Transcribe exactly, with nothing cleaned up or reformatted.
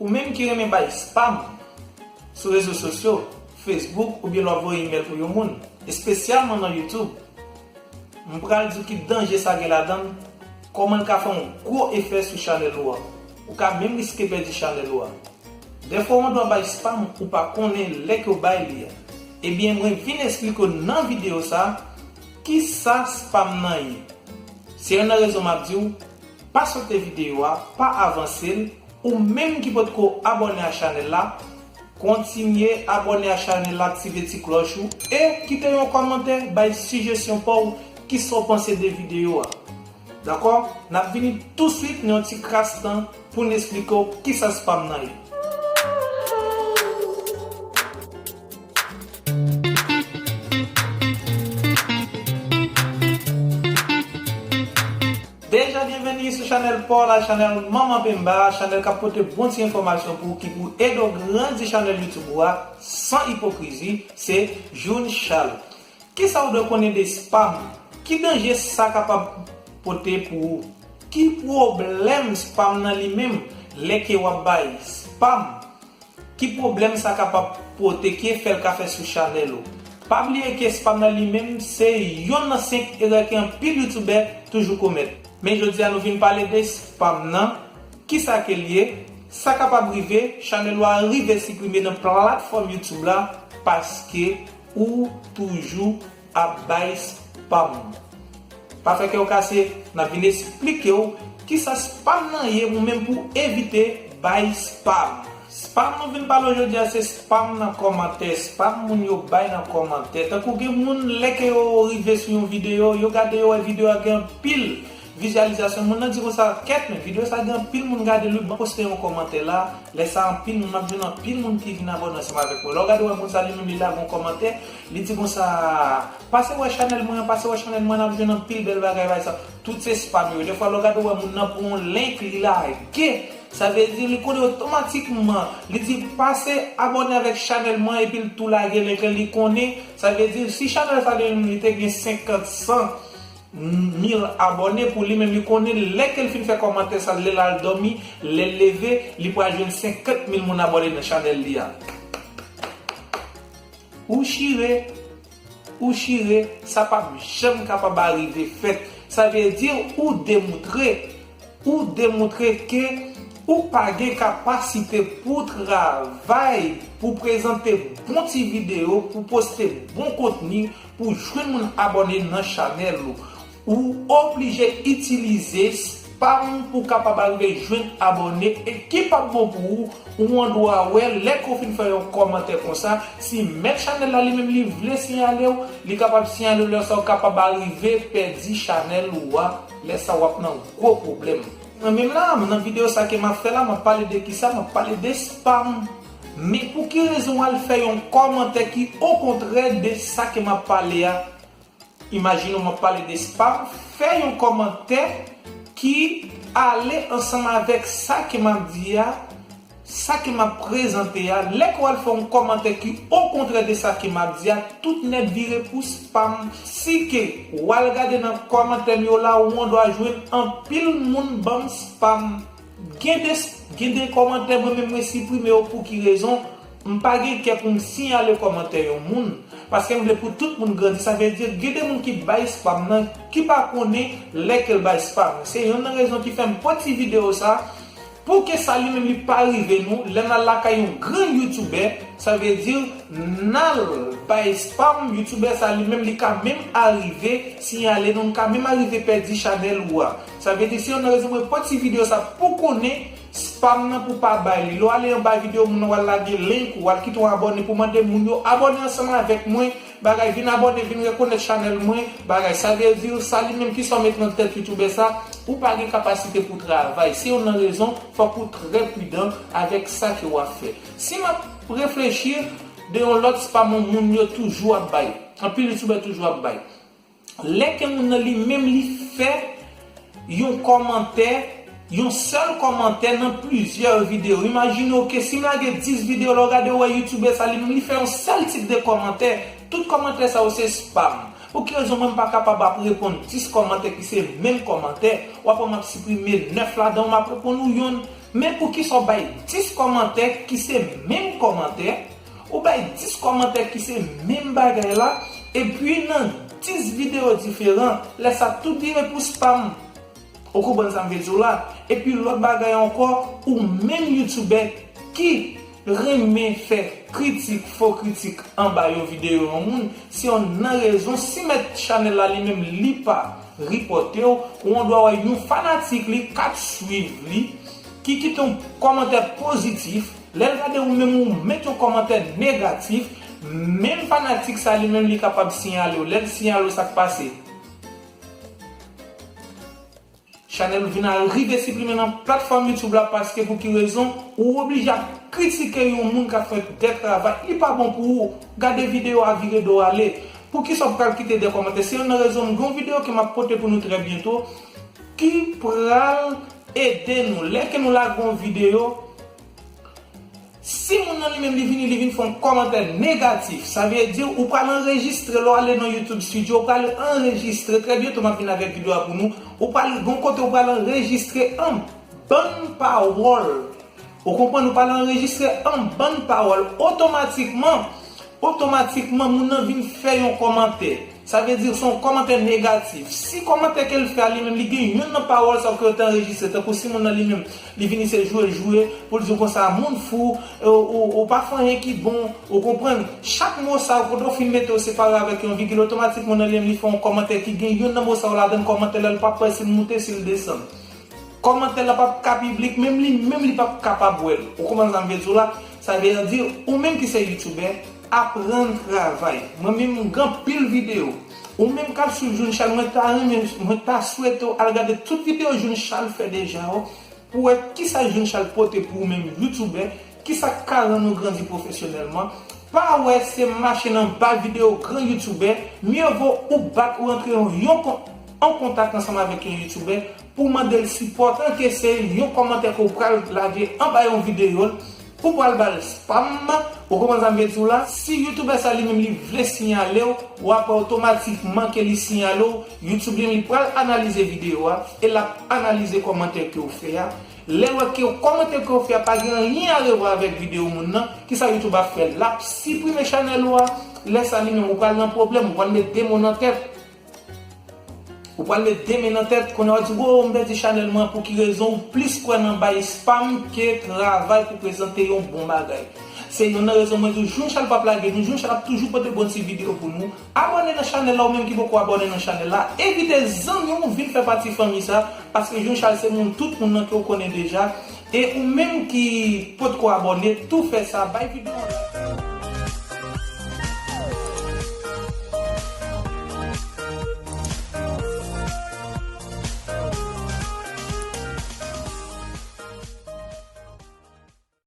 Ou menm ki renmen bay spam sou rezo sosyo, Facebook oubyen lè w ap voye imèl pou yon moun, espesyalman nan YouTube, m pral di w ki danje sa gen ladan l, kòman l ka fè yon gwo efè sou chanèl ou a. Ou ka menm riske pèdi chanèl ou a. Dèfwa w andwa bay spam ou pa konnen lè ke w bay li a. Ebyen, mwen vin esplike w nan videyo sa a kisa spam nan ye. Se youn nan rezon m ap di w, pa sote videyo a, pa avanse l, ou menm ki potko abòne a chanèl la, kontinye abòne a chanèl la, aktive ti klòch ou, e kite yon kòmantè, bay sijesyon pa w, kisa w panse de videyo a. Dakò? N ap vini touswit nan yon ti kras tan pou n esplike w kisa spam nan ye. Deja byenveni sou chanèl pa w la, chanèl Manman Pemba, chanèl k ap pote bon ti enfòmasyon pou ou ki pou ede w grandi chanèl YouTube ou a san ipokrizi, se June Charles. Kisa w dwe konnen de spam? Ki danje sa kapab pote pou ou? Ki pwoblèm spam nan li menm lè ke w ap bay spam? Ki pwoblèm sa kapab pote? Ki efè l ka fè sou chanèl ou? Pa bliye ke spam nan li menm se yonn nan senk erè ke anpil youtubè toujou komèt. Men jodi a nou vin pale de spam nan, kisa ke l ye, sa kapab rive chanèl ou a rive siprime nan platfòm YouTube la paske ou toujou ap bay spam. Pa fè kè w kase, n ap vin esplike w kisa spam nan ye ou menm pou evite bay spam. Spam nou vin pale w jodi a se spam nan kòmantè, spam moun yo bay nan kòmantè. Tankou gen moun lè ke yo rive sou yon videyo, yo gade yo wè videyo a gen anpil vizyalizasyon, moun nan di konsa, kèt men videyo sa gen anpil moun gade l wi, ban poste yon kòmantè la. Lè sa anpil moun, m ap jwenn anpil moun ki vin abòne ansanm avèk mwen. Lè w gade w wè moun sa li menm li lage yon kòmantè, li di konsa, pase wè chanèl mwen an, pase wè chanèl mwen an, n ap jwenn anpil bèl bagay bay sa. Tout se spam yo. Dèfwa lè w gade w wè moun nan pran yon link li lage, sa vle di li konnen otomatikman, li di pase abòne avèk chanèl mwen epi l tou lage link lan, li konnen, sa vle di si chanèl sa li menm li te gen senkant, san mil abòne pou li menm, li konnen lè ke l fin fè kòmantè sa, lè l al dòmi, lè l leve, li pral jwenn senkant mil moun abòne nan chanèl li a. Ou chire, ou chire, sa p ap janm kapab arive fèt. Sa vle di ou demoutre, ou demoutre ke ou pa gen kapasite pou travay, pou prezante bon ti videyo, pou poste bon kontni, pou jwenn moun abòne nan chanèl ou. Ou oblije itilize spam pou kapab arive jwenn abòne e ki p ap bon pou ou, ou andwa wè lè ke w fin fè yon kòmantè konsa, si mèt chanèl la li menm li vle siyale w, li kapab siyale w, lè sa w kapab arive pèdi chanèl ou a, lè sa w ap nan gwo pwoblèm. Mwen menm la, nan videyo sa ke m ap fè la, m ap pale de kisa? M ap pale de spam. Men pou ki rezon w al fè yon kòmantè ki okontrè de sa ke m ap pale a? Imajine w m ap pale de spam, fè yon kòmantè ki ale ansanm avèk sa ke m ap di a, sa ke m ap prezante a. Lè ke w al fè yon kòmantè ki okontrè de sa ke m ap di a, tout nèt vire pou spam. Si ke w al gade nan kòmantè m yo la, ou andwa jwenn anpil moun ban m spam. Gen de, gen de kòmantè mwen menm mwen siprime yo. Pou ki rezon? M pa gen kè pou m siyale kòmantè yon moun, paske m vle pou tout moun grandi. Sa vle di gen de moun ki bay spam nan ki pa konnen lè ke l bay spam. Se youn nan rezon ki fè m pote ti videyo sa, pou ke sa li menm li pa rive nou lè n al lakay yon grenn youtubè. Sa vle di n al bay spam, youtubè sa li menm li ka menm arive siyale nou, n ka menm arive pèdi chanèl ou a. Sa vle di se youn nan rezon mwen pote ti videyo sa pou konnen spam nan pou pa bay li. Lè w ale anba videyo moun nan, w al lage link ou, w al kite yon abòne pou mande moun yo abòne ansanm avèk mwen, bagay, vin abòne, vin rekonèt chanèl mwen, bagay. Sa vle di sa li menm kisa w met nan tèt youtubè sa, ou pa gen kapasite pou travay. Se youn nan rezon fòk ou trè pridan avèk sa ke w ap fè. Si m ap reflechi de yon lòt spam moun yo toujou ap bay, anpil youtubè toujou ap bay. Lè ke moun nan li menm li fè yon kòmantè, yon sèl kòmantè nan plizyè videyo. Imajine w ke si m lage dis videyo, lè w gade w wè youtubè sa li menm li fè yon sèl tip de kòmantè, tout kòmantè sa yo se spam. Pou ki rezon mwen m pa kapab ap reponn dis kòmantè ki se menm kòmantè? W ap wè m ap siprime nèf ladan yo, m ap reponn ou yonn. Men poukisa w bay dis kòmantè ki se menm kòmantè, ou bay dis kòmantè ki se menm bagay la, epi nan dis videyo diferan, lè sa tout vire pou spam. Ou konprann sa m vle di w la? Epi lòt bagay ankò, ou menm youtubè ki renmen fè kritik, fo kritik anba yon videyo yon moun, se yon nan rezon, si mèt chanèl la li menm li pa ripòte w, ou an dwa wè yon fanatik li k ap swiv li, ki kite yon kòmantè pozitif, lè l gade ou menm ou met yon kòmantè negatif, menm fanatik sa li menm li kapab siyale w, lè l siyale w sa k pase. Chanèl ou vin al rive siprime nan platfòm YouTube la paske pou ki rezon ou oblije ap kritike yon moun k ap fè de travay, li pa bon pou ou. Gade videyo a vire do ale. Poukisa w pral kite de kòmantè? Se youn nan rezon m gen yon videyo ke m ap pote pou nou trè byento ki pral ede nou. Lè ke nou lage yon videyo, si moun nan li menm li vini, li vin fè yon kòmantè negatif, sa vle di ou pral anrejistre, lè w ale nan YouTube Studio, ou pral anrejistre, trè byento m ap vin avèk videyo a pou nou, ou pral gon kote ou pral anrejistre an bann pawòl. Ou konprann, ou pral anrejistre an bann pawòl, otomatikman, otomatikman moun nan vin fè yon kòmantè. Sa vle di se yon kòmantè negatif. Si kòmantè ke l fè a li menm li gen youn nan pawòl sa ke yo te anrejistre, tankou si moun nan li menm li vini se jwe l jwe, pou l di w konsa moun fou, ou, ou, ou pa fè anyen ki bon, ou konprann? Chak mo sa yo kote w fin mete yo separe avèk yon vigil, otomatik moun nan li menm li fè yon kòmantè ki gen youn nan mo sa yo ladan l, kòmantè la l p ap wè si l moute, si l desann. Kòmantè la p ap ka piblik, menm li menm li p ap kapab wè l. Ou konprann sa m vle di w la? Sa vle di ou menm ki se youtubè, aprann travay. Mwen menm m gen anpil videyo. Ou menm k ap swiv June Charles, mwen ta renmen, mwen ta swete w al gade tout videyo June Charles fè deja yo, pou wè kisa June Charles pote pou ou menm youtubè, kisa k ka rann ou grandi pwofesyonèlman. Pa wè se mache nan ba videyo gran youtubè, mye vo ou bat ou rantre yon, yon kon-, an kontak ansanm avèk yon youtubè pou mande l sipò, tanke se yon kòmantè ke w pral lage anba yon videyo l, ou pral ba l spam, ou konprann sa m vle di w la? Si youtubè sa li menm li vle siyale w, w ap wè otomatikman ke li siyale w, YouTube li menm li pral analize videyo a, e l ap analize kòmantè ke w fè a. Lè l wè ke kòmantè ke w fè a pa gen anyen a revwa avèk videyo moun nan, kisa YouTube ap fè? L ap siprime chanèl ou a, lè sa li menm ou pral nan pwoblèm, ou pral met de mo nan tèt. Ou pral met de men nan tèt, kounye a w di, "Wo, m pèdi chanèl mwen, pou ki rezon?" Ou plis kwè nan bay spam ke travay pou prezante yon bon bagay. Se youn nan rezon mwen di w, June Charles p ap lage nou, June Charles ap toujou pote bon ti videyo pou nou. Abòne nan chanèl la, ou menm ki poko abòne nan chanèl la, envite zanmi w vin fè pati fanmi sa, paske June Charles se moun tout moun nan ke w konnen deja, e ou menm ki potko abòne, tou fè sa, bay videyo an.